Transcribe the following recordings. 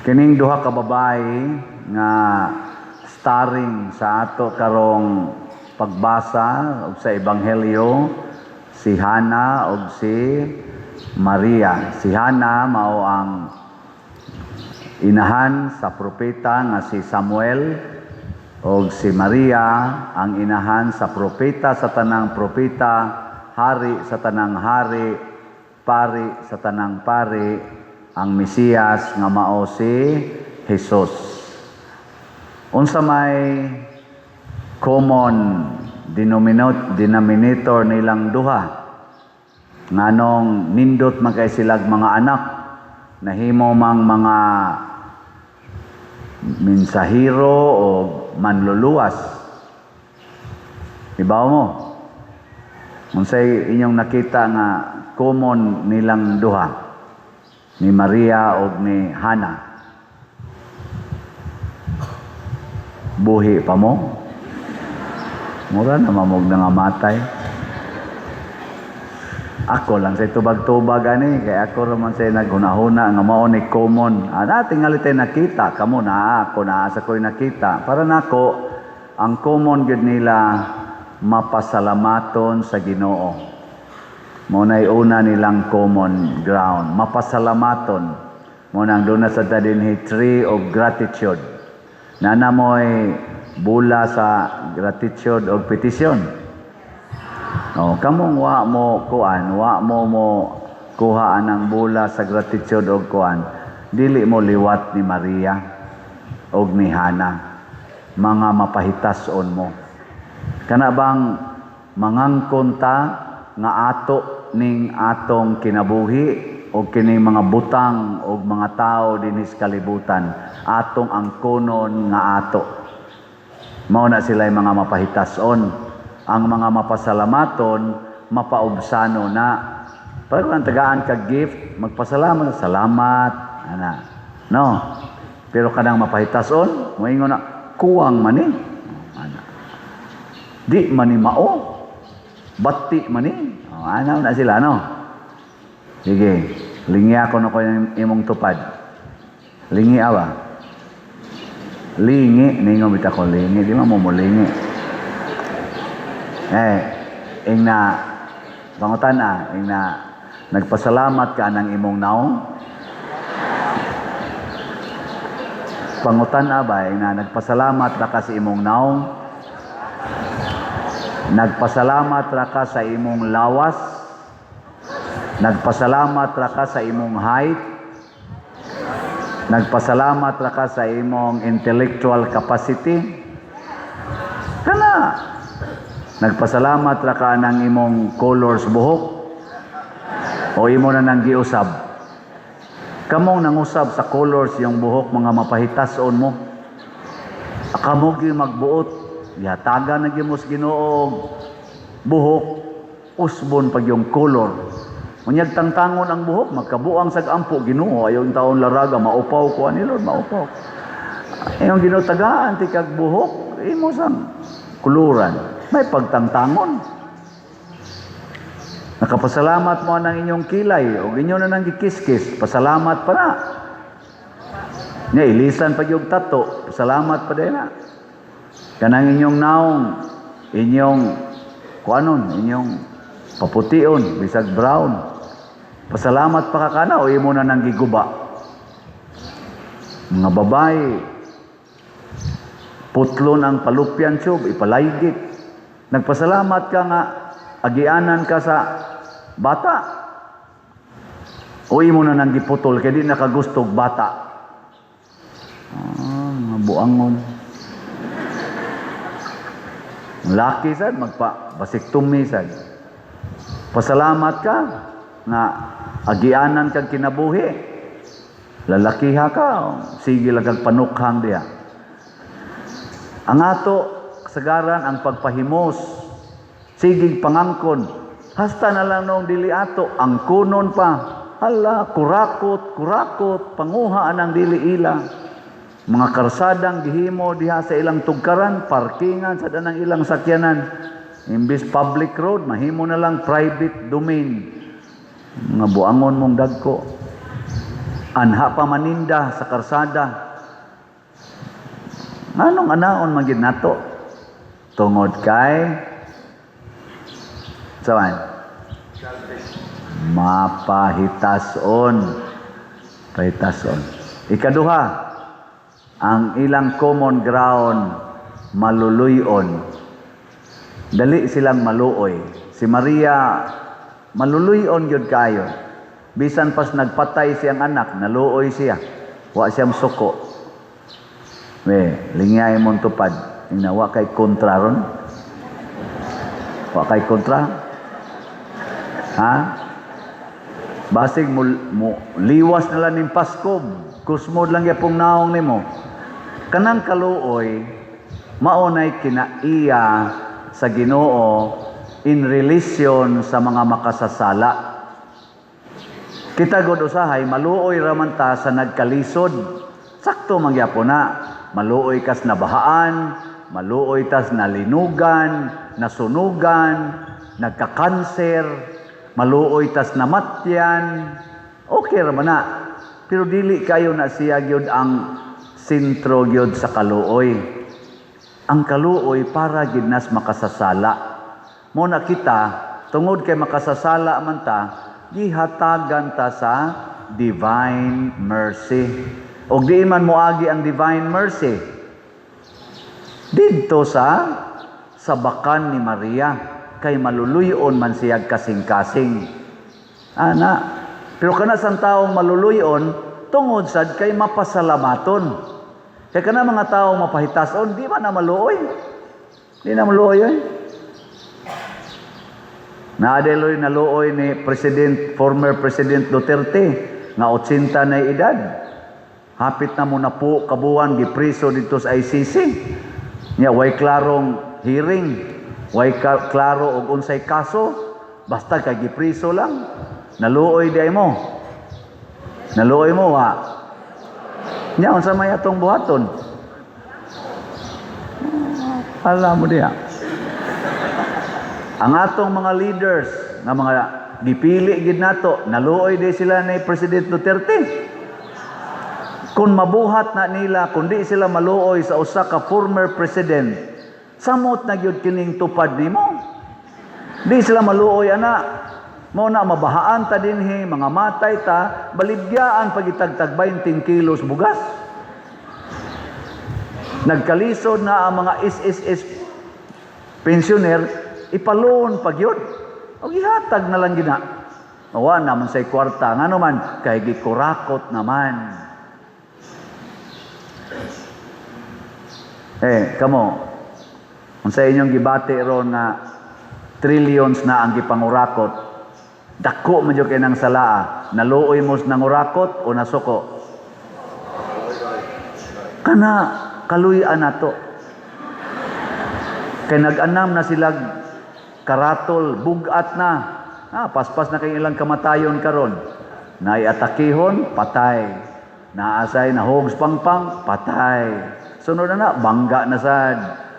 Kining duha ka babae nga starring sa ato karong pagbasa og sa Ebanghelyo, si Hana ug si Maria. Si Hana mao ang inahan sa propeta nga si Samuel og si Maria ang inahan sa propeta sa tanang propeta, hari sa tanang hari, pari sa tanang pari, ang Mesiyas nga mao si Jesus. Unsa may common denominator nilang duha? Nganong nindot man kay silag mga anak, nahimo mang mga mensahero o manluluwas? Ibaw mo? Unsay inyong nakita nga common nilang duha ni Maria o ni Hana? Buhi pa mo? Mura na mamog nangamatay. Ako lang sa tubag-tubag ani, kay ako raman sa naghunahuna nga mao ni common. Ah, tingali tay nakita, kamo na ako na sa ko'y nakita. Para nako, ang common gyud nila, mapasalamaton sa Ginoo. Mao na'y una nilang common ground, mapasalamaton. Mao nang duna sa dinhi tree of gratitude. Nana mo'y bula sa gratitude o petisyon. Oh, kamong wa mo kuan, wa mo mo kuha anang bula sa gratitude og kuan, dili mo liwat ni Maria og ni Hana. Mga mapahitas-on mo. Kana bang mangangkon ta nga ato ning atong kinabuhi o kining mga butang o mga tao dinhi sa kalibutan, atong angkonon nga ato? Mao na sila mga mapahitas-on. Ang mga mapasalamaton, mapaubsano na. Para kung tagaan ka gift, magpasalamat, salamat, ana. No. Pero kanang mapahitas-on, moingon na, kuwang man ni. Ana. Di man ni mao. Bati man ni. Oh, ana na sila, no? Sige, lingi ako na ko yung imong tupad. Lingi awa. Lingi, ningon bitaw ko lingi, di man mo mo lingi. Eh, ing na pangutan ah, ing na nagpasalamat ka ng imong naong. Pangutan ah ba, ing na nagpasalamat ra ka sa imong naong. Nagpasalamat ra ka sa imong lawas. Nagpasalamat ra ka sa imong height. Nagpasalamat ra ka sa imong intellectual capacity. Kana nagpasalamat ra ka ng imong colors buhok o imo na nang giusab? Kamong nangusab sa colors yung buhok, mga mapahitason mo. Kamo gyud magbuot, yatagan na gyud mo sa Ginoo buhok, usbon pag yung color. Unyag tangtangon ang buhok, magkabuang sag ampo, Ginoo, ayaw taon laraga, maupaw ko ani Lord, maupaw. Iyong Ginoo tagaan ti kag buhok, imo sang kuluran, may pagtangtangon. Nakapasalamat mo ng inyong kilay, o inyo na nang gikiskis, pasalamat pa na. Nya ilisan pa yung tato, pasalamat pa din na. Kanang inyong naong, inyong kuanon, inyong papution, bisag brown. Pasalamat pa ka kana o imo na nang giguba? Mga babae, putlon ang fallopian tube, ipalaygit. Nagpasalamat ka nga agianan ka sa bata. O imo na nang giputol kay di nakagustog bata? Ah, mga buangon. Laki sad magpa vasectomy sad. Pasalamat ka nga agianan kag kinabuhi. Lalakiha ka, sige lang kag panukhang diha. Ang ato kasagaran ang pagpahimos, sige pangangkon, hasta na lang noong dili ato, ang kunon pa, hala, kurakot, kurakot, panguha ang dili ila. Mga karsadang gihimo diha sa ilang tugkaran, parkingan sa danang ilang sakyanan. Imbis public road, mahimo na lang private domain. Mga buangon mong dagko. Anha pa maninda sa karsada. Nganong anaon man gid nato? Tungod kay saan? Mapahitason. Pahitason. Ikaduha, ang ilang common ground, maluluyon. Dali silang maluoy. Si Maria, maluluyon gyud kayo. Bisan pas nagpatay siyang anak, naluoy siya. Wa siyang suko. We, lingay mong tupad. Ina, wa kay kontra ron. Wa kay kontra. Ha? Basig mo liwas na lang ning Pasko, kusmod lang gyapong naong nimo. Kanang kaluoy, maunay kinaiya sa Ginoo in relation sa mga makasasala. Kita god usahay maluoy raman ta sa nagkalisod. Sakto man gyapon na. Maluoy kas nabahaan, maluoy tas nalinugan, nasunugan, nagkakanser, maluoy tas namatyan. Okay ra man na. Pero dili kayo na siya gyud ang sentro gyud sa kaluoy. Ang kaluoy para gid nas makasasala. Mo na kita tungod kay makasasala man ta, gihatagan ta sa divine mercy. Og diin man moagi ang divine mercy? Didto sa sabakan ni Maria, kay maluluyon man siya kasing-kasing. Ana, pero kana sang taong maluluyon tungod sad kay mapasalamaton. Kay kana mga taong mapahitason, di man na maluoy. Di na maluoy eh. Naadeloy naluoy ni President, former President Duterte nga 80 na edad. Hapit na mo na po kabuan gipriso dito sa ICC. Nya way klarong hearing, way klaro og unsay kaso, basta kay gipriso lang. Naluoy di ay mo. Naluoy mo wa. Nya unsa may atong buhaton? Alam mo diya. Ang atong mga leaders nga mga gipili gid nato, naluoy di sila ni President Duterte. Kung mabuhat na nila, kung di sila maluoy sa usa ka former president, samot na gyud kining tupad nimo. Di sila maluoy ana. Mao na mabahaan ta dinhi, mga matay ta, baligyaan pagitagtag 20 kilos bugas. Nagkalisod na ang mga SSS pensioner, ipaloon pag yun. O gihatag na lang gina. Wa naman say kwarta. Ngano man, kay gikurakot naman. Eh, kamo, unsa inyong gibati ron nga trillions na ang gipangurakot, dako man jud kay nang salaa, naluoy mo nangurakot o nasuko? Kana kaluy-an nato. Kay nag-anam na sila karatol, bugat na. Ah, paspas na kay ilang kamatayon karon. Naay atakihon, patay. Naasay na hogs pangpang, patay. Sunod na na, bangga na sad.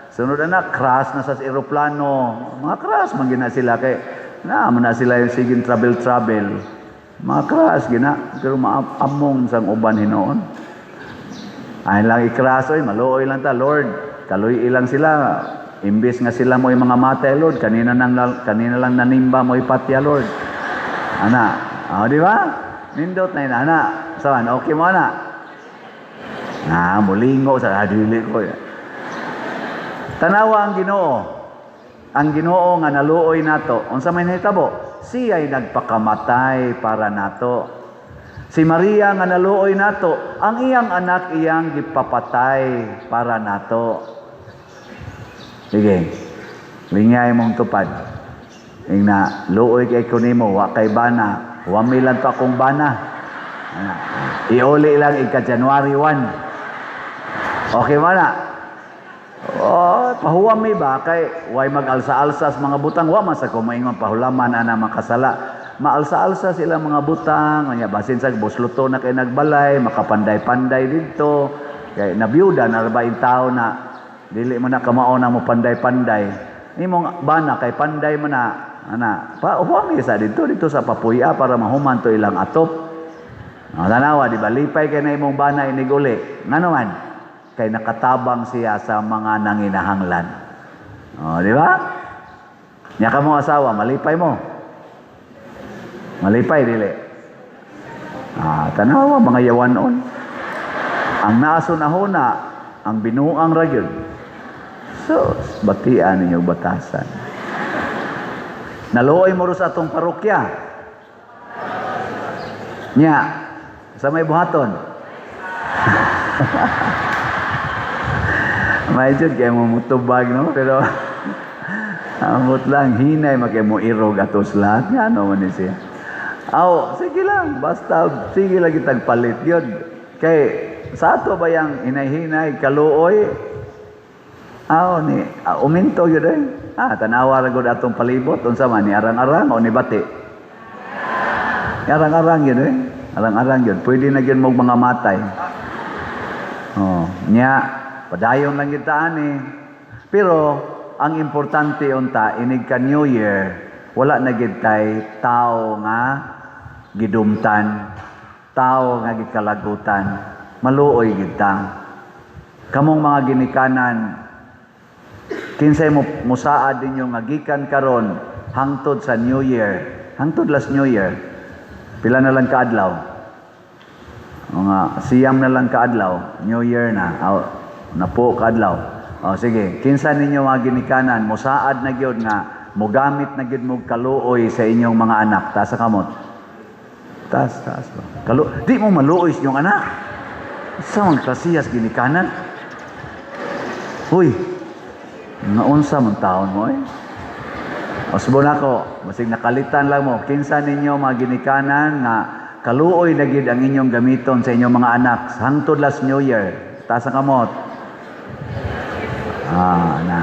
Sunod na na, crash na sa eroplano. Mga crash man gina sila kay na man na sila yung siging travel-travel. Mga crash gina, pero maamong sang uban hinoon. Ay lang i-crash oy, maluoy lang ta, Lord. Kaluy ilang sila. Imbis nga sila mo mga matay, Lord, kanina lang nanimba mo ipatya, Lord. Ana, oh, di ba? Nindot na yun, ana. Saan, okay mo ana? Na, mulingo sa dili ko. Tanawa ang Ginoo. Ang Ginoo nga naluoy nato. Unsa may nahitabo? Siya'y nagpakamatay para nato. Si Maria nga naluoy nato, ang iyang anak iyang gipapatay para nato. Sige. Lingay mong tupad. Ingna, luoy kay ko nimo, wa kay bana. Wa mi lang to akong bana. Ana. Iuli lang ika January 1. Okay man na? Oh, pahuwam mi ba kay way mag-alsa-alsa sa mga butang, wa man sa ko maingon pahulaman ana makasala. Maalsa-alsa sila mga butang, anya basin sa busluto na kay nagbalay, makapanday-panday didto. Kay nabiyuda na ba tao na dili mo na kamao na mo panday-panday. Imong bana kay panday mo na ana. Pa huwam mi sa didto dito sa papuya para mahuman to ilang atop. Oh, tanawa, di ba? Lipay kay na imong bana iniguli. Ngano man? Kay nakatabang siya sa mga nanginahanglan. Oh, di ba? Nya ka mo asawa, malipay mo. Malipay, dili. Ah, tanawa, mga yawanon. Ang naasunahuna, ang binuang ra gyud. So, batian ninyo batasan. Naluoy mo ro sa atong parokya. Nya, sa may buhaton. May jud kay mo mutubag, no, pero amot lang hinay makay mo irog atos lahat nga ano man ni siya. Aw, sige lang, basta sige lang kitag palit yun. Kay sa ato ba yang hinay-hinay kaluoy? Aw ni uminto yun eh. Ah, tanawa ra gud atong palibot unsa man ni arang-arang o ni bati. Arang-arang yun eh. Arang-arang yun. Pwede na yun mong mga matay. Oh, nya padayon lang kita ani. Pero ang importante unta inig ka New Year, wala na gid tay tao nga gidumtan, tao nga gikalagutan. Maluoy gid ta. Kamong mga ginikanan, kinsay mo musaad ninyo nga gikan karon hangtod sa New Year, hangtod last New Year, pila na lang kaadlaw? Mga 9 na lang kaadlaw, New Year na, aw, napo kaadlaw. O sige, kinsa ninyo mga ginikanan, musaad na gyud nga mugamit na gyud mo kaluoy sa inyong mga anak, taas sa kamot. Taas, taas ba? Di mo maluoy sa inyong anak. Sa mga klasiyas ginikanan. Huy, nga unsa man taon mo eh. Usbon ako, masig nakalitan lang mo, kinsa ninyo mga ginikanan nga kaluoy na gid ang inyong gamiton sa inyong mga anak hangtod last New Year. Taas ang kamot. Ah, na.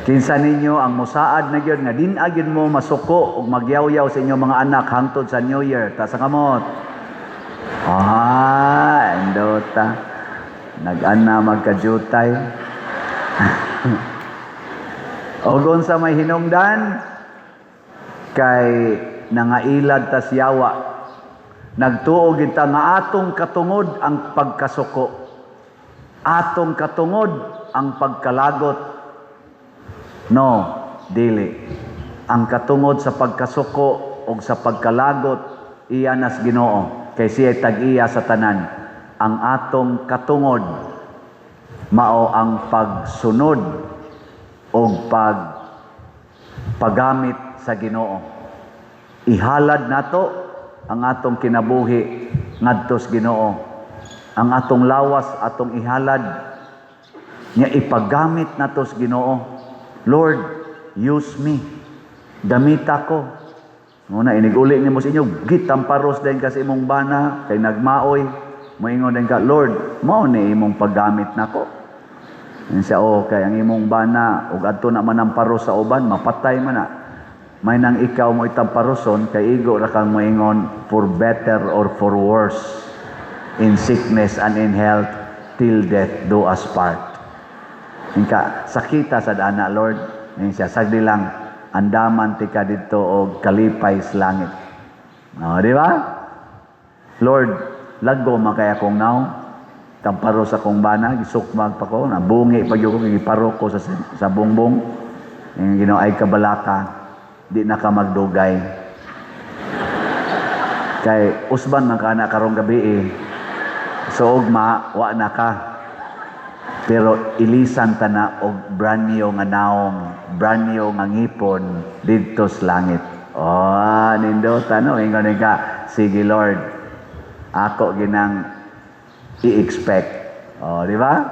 Kinsa ninyo ang musaad na gyud nga din gyud mo masuko ug magyawyaw sa inyong mga anak hangtod sa New Year. Taas ang kamot. Ah, endota. Nag-ana magkajutay. Og unsa may hinungdan kay nangailad tas yawa. Nagtuo gid ta nga atong katungod ang pagkasuko. Atong katungod ang pagkalagot. No, dili. Ang katungod sa pagkasuko o sa pagkalagot iya nas Ginoo kay siya tag-iya sa tanan. Ang atong katungod mao ang pagsunod o pagpagamit sa Ginoo. Ihalad nato ang atong kinabuhi ngadto sa Ginoo. Ang atong lawas atong ihalad nya ipagamit nato sa Ginoo. Lord, use me. Gamita ko. Muna inig-uli nimo sa inyo, gitamparos din kasi imong bana kay nagmaoy. Moingon din ka, "Lord, mao ni imong paggamit nako." Yan siya, oh, kay ang imong bana ug adto na man ang paros sa uban, mapatay man na. May nang ikaw mo itamparoson kay igo ra kang moingon, "For better or for worse, in sickness and in health, till death do us part." Inka sakita sa dana, Lord. Yan siya, sagdi lang andaman ti ka didto og kalipay sa langit. Oh, di ba? "Lord, laggo man kay akong naw. Tamparo sa akong bana, gisukmag pa ko, nabungi pa gyud ko, giparo ko sa bongbong." Yung Ginoo ay kabalaka, di na ka magdugay. Kay usban man ka na karong gabi eh. So ugma, wa na ka. Pero ilisan ta na og brand new nga naong, brand new nga ngipon didto sa langit. Oh, nindota no, ingon ka, "Sige Lord, ako ginang i-expect." Oh, di ba?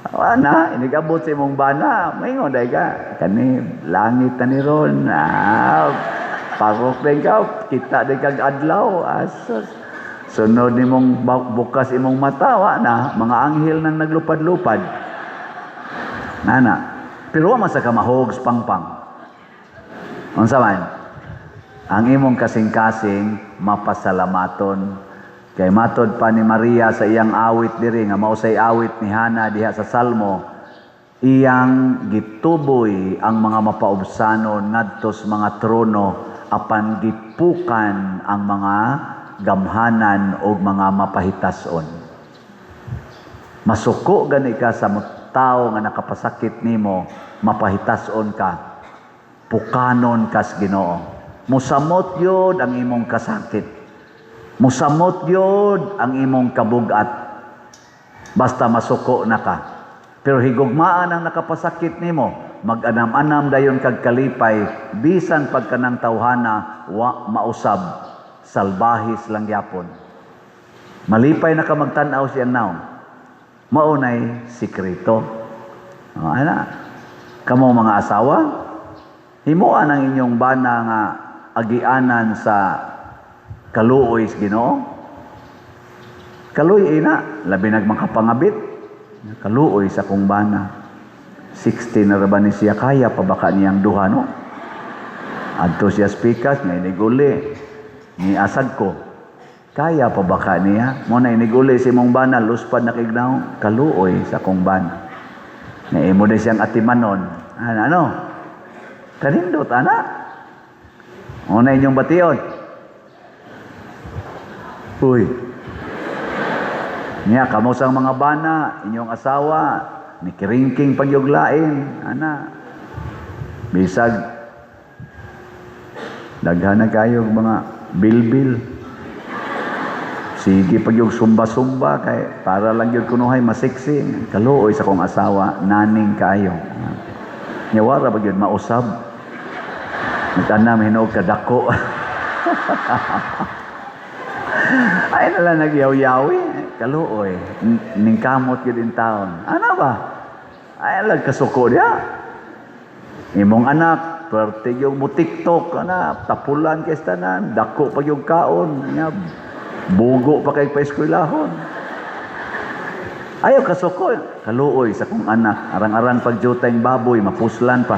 Wa na, inigabot sa imong bana, maingon dai ka, kani langit na ni ron. Ah, parok din ka, kita din kag adlaw. Asos. Sunod nimong bukas imong mata, wa na, mga anghel nang naglupad-lupad. Nana. Pero wa man sa ka mahogs pangpang. Unsa man? Ang imong kasing-kasing mapasalamaton. Kay matod pa ni Maria sa iyang awit diri nga mao say awit ni Hana diha sa Salmo, iyang gituboy ang mga mapaubsanon ngadto sa mga trono. apan gipukan ang mga gamhanan o mga mapahitason. Masuko gani ka sa tao nga nakapasakit nimo, mapahitason ka, pukanon kas Ginoo. Musamot yod ang imong kasakit. Musamot yod ang imong kabugat. Basta masuko na ka. Pero higugmaan ang nakapasakit nimo, mag-anam-anam dayon kag kalipay, bisan pagkanang tawhana wa mausab, salbahis lang gyapon. Malipay na ka magtan-aw siyang naong. Maunay sikreto. O, ana. Kamo mga asawa, himuan ang inyong bana nga agianan sa kaluoy sa Ginoo. Kaluoy ina, labi nag makapangabit. Kaluoy sa kong bana. 60 na ra ba ni siya, kaya pa baka niyang duha, no? Adto siya spikas, nga iniguli. Ni asag ko. Kaya pa baka niya? Mo na iniguli si mong bana, luspad na kignaw, kaluoy sa kong bana. Nga imo na siyang atimanon. Ano, ano? Kanindot, ana. Mo na inyong bation. Uy. Niya, kamo sang mga bana, inyong asawa, ni kiringking pagyuglain, ana. Bisag, daghan na kayo mga bilbil. Sige pag yung sumba-sumba kay para lang yun kunuhay masiksi. Kaluoy sa kong asawa, naning kayo. Nya wara ba yun mausab. Nagtanam hinuog kadako. Ay nala nagyaw-yawi. Kaluoy. Ningkamot yun in taon. Ano ba? Ay lang kasuko niya. Imong anak, pwerte yung mo TikTok, ana, tapulan kay tanan, dako pa yung kaon, nya, bugo pa kay paeskwelahon. Ayaw kasuko, kaluoy sa kong anak, arang-arang pagjutay baboy, mapuslan pa.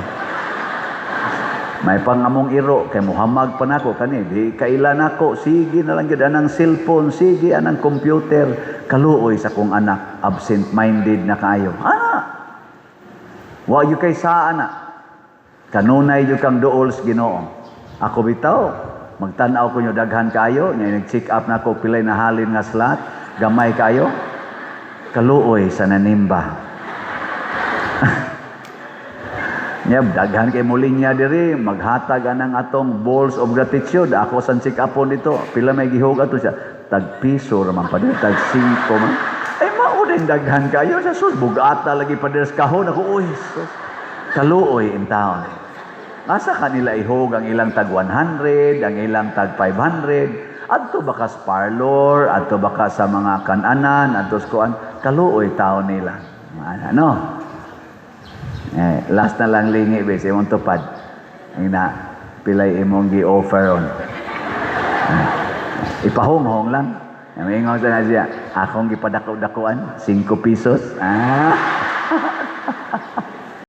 May pangamong iro, kay muhamag pa nako kani, di kailan nako, sige na lang gyud anang cellphone, sige anang computer, kaluoy sa kong anak, absent-minded na kaayo. Ana, wa gyud kay saa na. Kanunay gyud kang duol sa Ginoo. Ako bitaw, magtan-aw ko nyo daghan kaayo, nya nag-check up na ako pilay na halin nga slot, gamay kaayo. Kaluoy sa nanimba. Nya daghan kay mo linya diri, maghatag anang atong balls of gratitude. Ako san check upon dito, pila may gihug ato siya. Tag piso ra man pa diri, tag 5 man. Ay mao din daghan kayo sa sus, bugata lagi pa diri sa kahon ako. Uy, sus. Kaluoy in taon. Asa kanila ihog ang ilang tag 100, ang ilang tag 500? Adto ba ka sa parlor, adto ba ka sa mga kananan, adto sa kuan, kaluoy taon nila. Ano? Eh, last na lang lingi bes, imong tupad. Ina, pilay imong gi-offer on. Eh, ipahonghong lang. Mingon sa na siya, akong gipadako-dakuan, 5 pesos. Ah.